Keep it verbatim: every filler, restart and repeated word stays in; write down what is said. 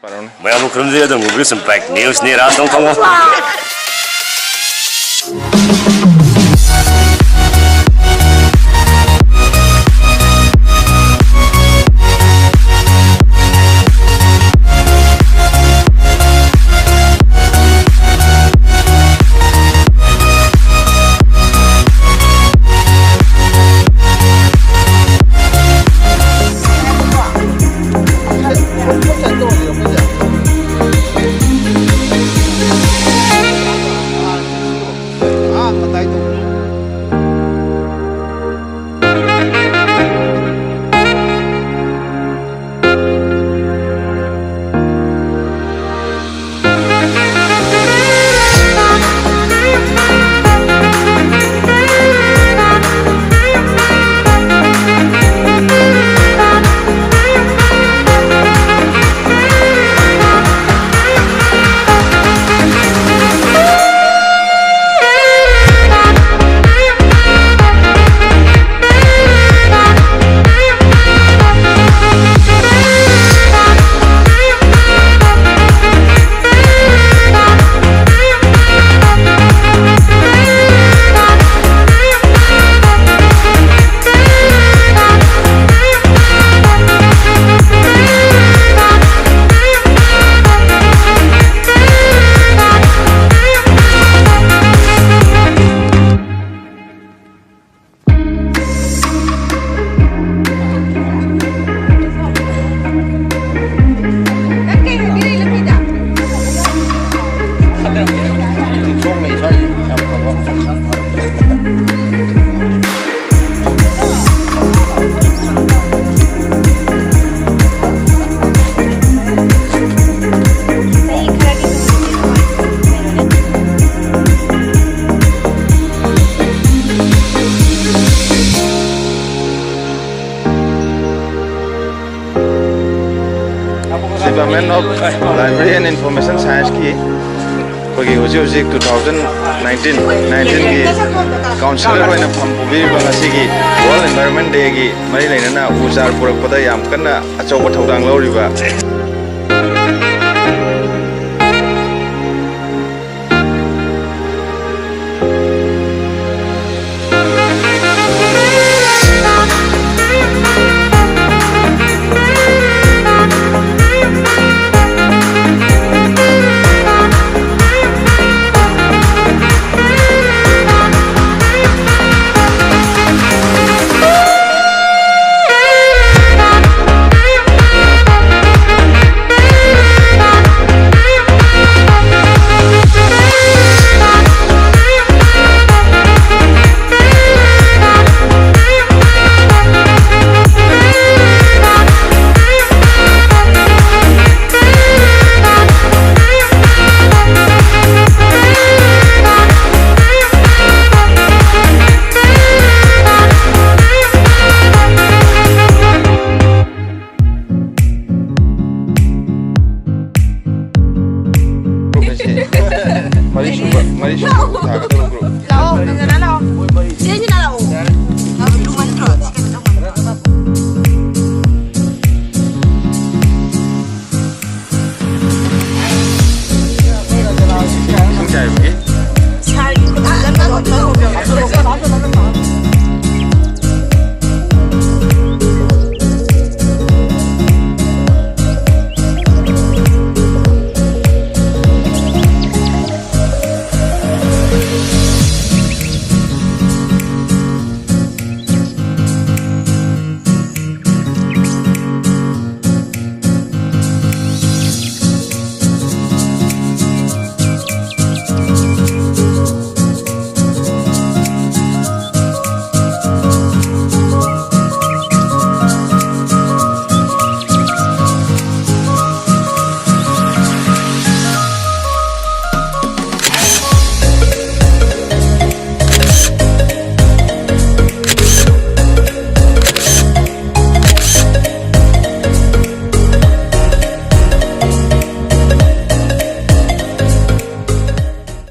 ꯃꯌꯥꯝꯕꯨ ꯈꯨꯔꯨꯝꯖꯔꯤ, ꯑꯗꯣꯝꯒꯤ ꯕ꯭ꯔꯤꯁ ꯏꯝꯄꯦꯛ ꯅ꯭ꯌꯨꯁꯅꯤ, ꯔꯥꯝ ꯇꯣꯡ ꯊꯣꯡꯉꯣ꯫ Department of Library and Information Science ꯀꯤ ꯑꯩꯈꯣꯏꯒꯤ ꯍꯧꯖꯤꯛ ꯍꯧꯖꯤꯛ two thousand nineteen, nineteen ꯒꯤ councillor ꯑꯣꯏꯅ ꯐꯝ ꯄꯨꯕꯤꯔꯤꯕ ꯉꯁꯤꯒꯤ World Environment Day ꯒꯤ ꯃꯔꯤ ꯂꯩꯅꯅ ꯎ ꯆꯥꯔ ꯄꯨꯔꯛꯄꯗ ꯌꯥꯝ ꯀꯟꯅ ꯑꯆꯧꯕ ꯊꯧꯗꯥꯡ ꯂꯧꯔꯤꯕ ꯃꯔꯤ ꯁꯨꯕ, ꯃꯔꯤ ꯁꯨꯕ ꯊꯥꯒꯗꯕ group. ꯂꯥꯛꯑꯣ, ꯅꯪ ꯀꯅꯥ ꯂꯥꯛꯑꯣ? ꯆꯦ ꯁꯤꯅ ꯂꯥꯛꯑꯣ꯫